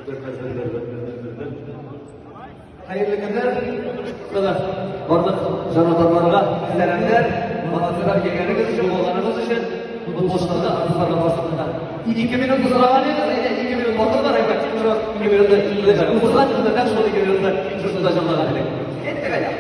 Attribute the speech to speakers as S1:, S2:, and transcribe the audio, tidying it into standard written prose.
S1: Бер, бер, бер, бер, бер, бер, бер, бер. Хәерле көннәр. Шунда барлык җанатарларга сәламнәр. Молодцылар килгәнегез өчен, булганыгыз өчен, футболчыларга, артистларга барсына. 2 минут сораган идегез, әйдә, 2 минут вакыт бар, әйбәт. Шушы 2 минутта узган елда шул 2 минутта шушында җырлаган идек. Киттек әйдә.